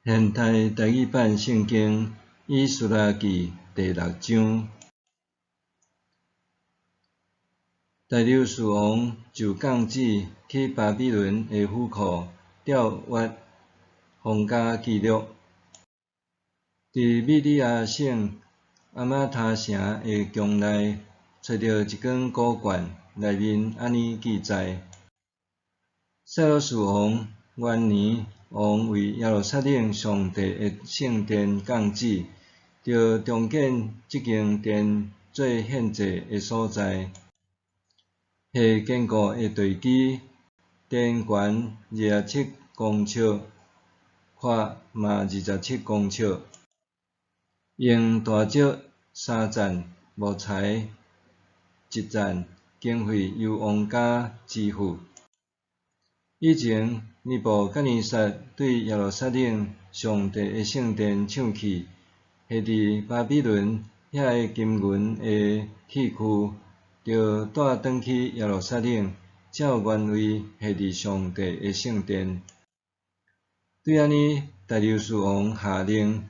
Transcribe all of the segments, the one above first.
現代台語版聖經以斯拉記第六章，大流士王就降旨去巴比倫的府庫調閱皇家記錄，佇米底亞省阿瑪他城的宮內，揣著一卷古卷，內面按呢記載：塞魯士王元年，王為耶路撒冷上帝的聖殿降旨，著重建這間殿做獻祭的所在，繫堅固的地基，殿懸27公尺，闊嘛27公尺，用大石三棧，木材一棧，經費由王家支付。以前，尼布甲尼撒對耶路撒冷上帝的聖殿搶去，繫佇巴比倫遐个金銀的鐵具，著帶轉去耶路撒冷，照原位繫佇上帝的聖殿。對按呢，大流士王下令，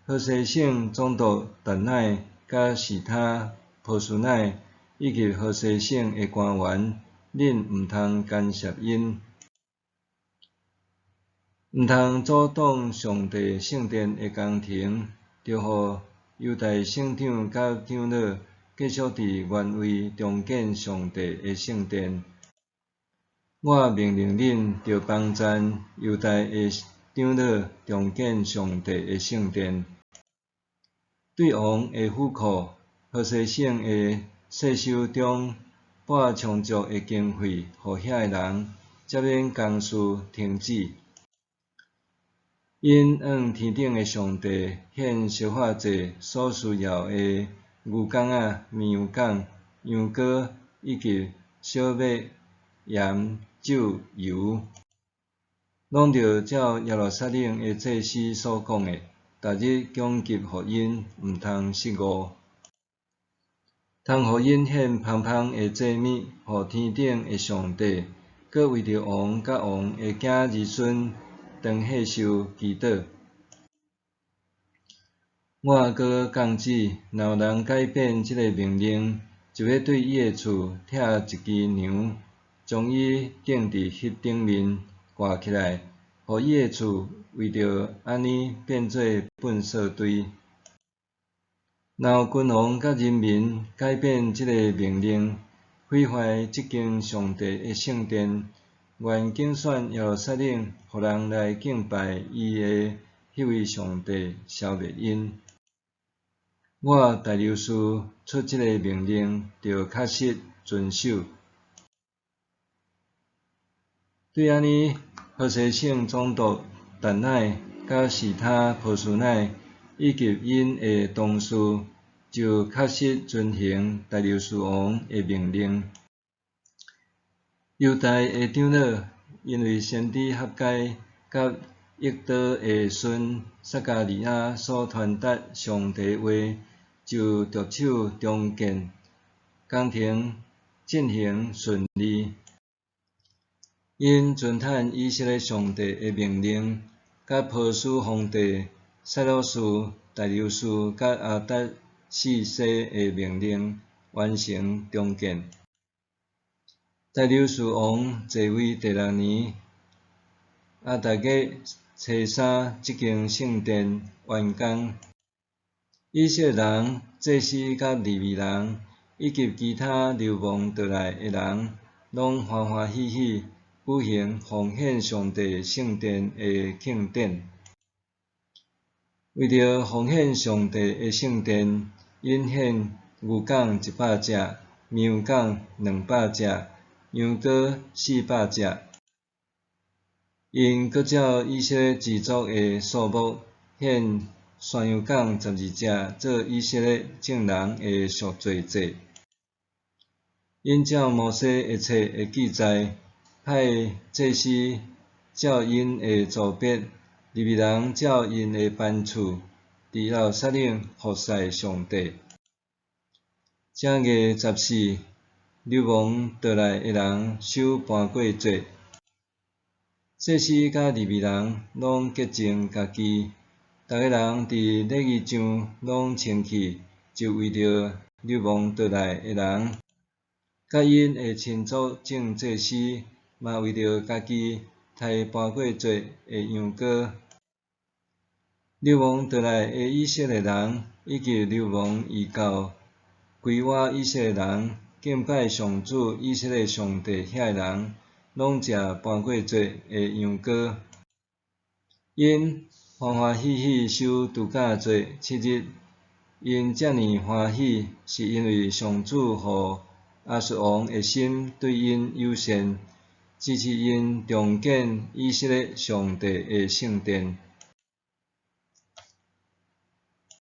河西省總督達乃佮示他波斯乃以及河西省的官員，恁毋通干涉𪜶。毋通阻擋上帝聖殿的工程，著予猶大省長佮長老繼續佇原位重建上帝的聖殿。我命令恁，著幫贊猶大的長老重建上帝的聖殿。對王的府庫、河西省的稅收中撥充足的經費予遐个人，才免工事停止。𪜶向天頂的上帝獻燒化祭所需要的牛犅仔、綿羊犅、羊羔以及小麥、鹽、酒、油，攏著照耶路撒冷的祭司所講的，逐日供給予𪜶，毋通失誤。通予𪜶獻芳芳的祭物予天頂的上帝，閣為著王佮王的囝兒孫當歲壽祈禱。我閣降旨，若有人改變這个命令，就欲對伊的厝拆一支梁，將伊釘佇彼頂面掛起來，予伊的厝為著按呢變做糞埽堆。若有君王佮人民改變這个命令，毀壞這間上帝的聖殿，願揀選耶路撒冷，予人來敬拜伊的彼位上帝，消滅𪜶。我大流士出這个命令，著確實遵守。對按呢，河西省總督達乃佮示他波斯乃以及𪜶的同事，就確實遵行大流士王的命令。猶大的長老因為先知哈該佮益多的孫撒迦利亞所傳達上帝話，就著手重建工程，進行順利。𪜶遵趁以色列上帝的命令，佮波斯皇帝塞魯士、大流士佮亞達四世的命令，完成重建。大流士王在位第六年，亞達月初三，這間聖殿完工。以色列人、祭司佮利未人，以及其他流亡倒來的人，攏歡歡喜喜舉行奉獻上帝聖殿的慶典。為著奉獻上帝的聖殿，𪜶獻牛犅100隻，綿羊犅200隻，羊羔400隻。𪜶閣照以色列支族的數目，獻山羊犅12隻，做以色列眾人的贖罪祭。𪜶照摩西的冊的記載，派祭司照𪜶的組別，利未人照𪜶的班次，佇耶路撒冷服侍上帝。正月14，流亡倒來的人守盤過節。祭祭司佮利未人攏潔淨家己，逐个人佇禮儀上攏清氣，就為著流亡倒來的人，佮𪜶的親族眾祭司，嘛為著家己刣盤過節的羊羔。流亡倒來的以色列人，以及流亡異教歸倚以色列人，敬拜上主以色列上帝遐个人，攏食盤過節的羊羔。𪜶歡歡喜喜守度假節7日，𪜶遮爾歡喜，是因為上主予亞述王的心對𪜶友善，支持𪜶重建以色列上帝的聖殿。